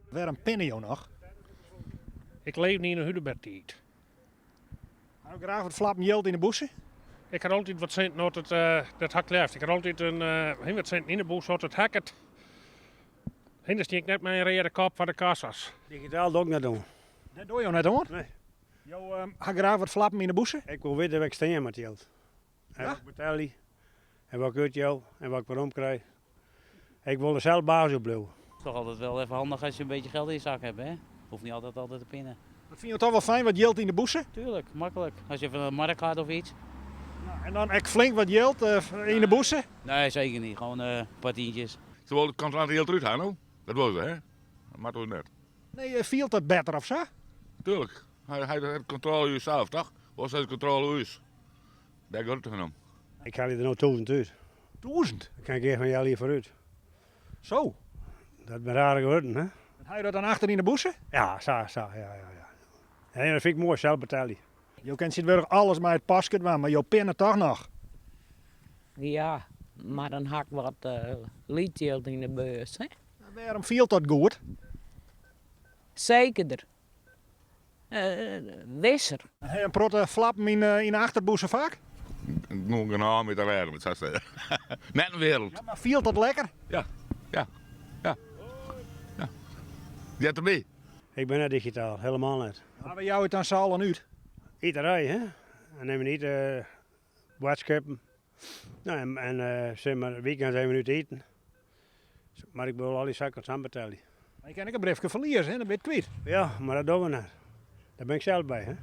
Wêrom pinne jo noch? Ik leef yn 'e hudebertiid. Ha jo graach wat flappen jild yn 'e bûse? Ik ha altyd wat sinten as it, dat ha ik leafst. Ik ha altyd in, hin wat sinten yn 'e bûse as it heakket. Hin, dan stean ik net mei in reade kop foar de kassa's. Digitaal doch ik net oan. Dêr dogge jo net oan? Nee. Jo ha graach wat flappen yn 'e bûse? Ik wol witte wêr't ik stean mei it jild. En wat ik betelje en wat ik útjou en wat ik werom krij. Ik wol der sels baas oer bliuwe. Is toch altijd wel even handig als je een beetje geld in je zak hebt, hè? Hoeft niet altijd altijd te pinnen. Dat fine jo toch wol fijn, wat jild yn de bûse? Tuurlijk, makkelijk. Als je even naar de markt gaat of iets. Ja, en dan ek flink wat jild yn de bûse? Nee, zeker niet. Gewoon een paar tientjes. Se wolle it kontant jild derút ha no? Dat wolle se, hè? Dat moat dus net. Nee, fielt dat better of sa? Tuurlijk. Hy hat kontrôle oer sels, toch? Oars hat er kontrôle oer ús. Dêr giet it om. Ik helje der no tûzen út. Tûzen? Dan kin ik earst mar in healjier foarút. Zo. Dat binne rare gewurden, hè? En ha je dat dan achter yn de bûse? Ja, sa, sa, ja, ja, ja. En dat fyn ik moai, sels betelje. Jo kinne tsjintwurdich alles mei it paske dwaan, mar jo pinne toch noch? Ja, mar dan ha ik wat lytsjild yn de beurs, hè. Wêrom fielt dat goed? Sekerder. Wisser. Ha je in protte flappen yn de achterbûse faak? Gewoan genôch om je te rêden, wat sa sizze. Net in wereld. Ja, mar fielt dat lekker? Ja, ja, ja, ja. Heart derby. Ik bin net digitaal, helemaal net. Mar wêr jouwe je it dan sa al oan út? Iterij, hè? En neem niet boadskippen. Nou, en, en uh, mar weekend even út iten. Mar ik wol al dy saken kontant betelje. Mar je kinne ek in briefke ferlieze, hè? Dan bin je it kwyt. Ja, mar dat dogge we net. Dêr bin ik sels by, hè?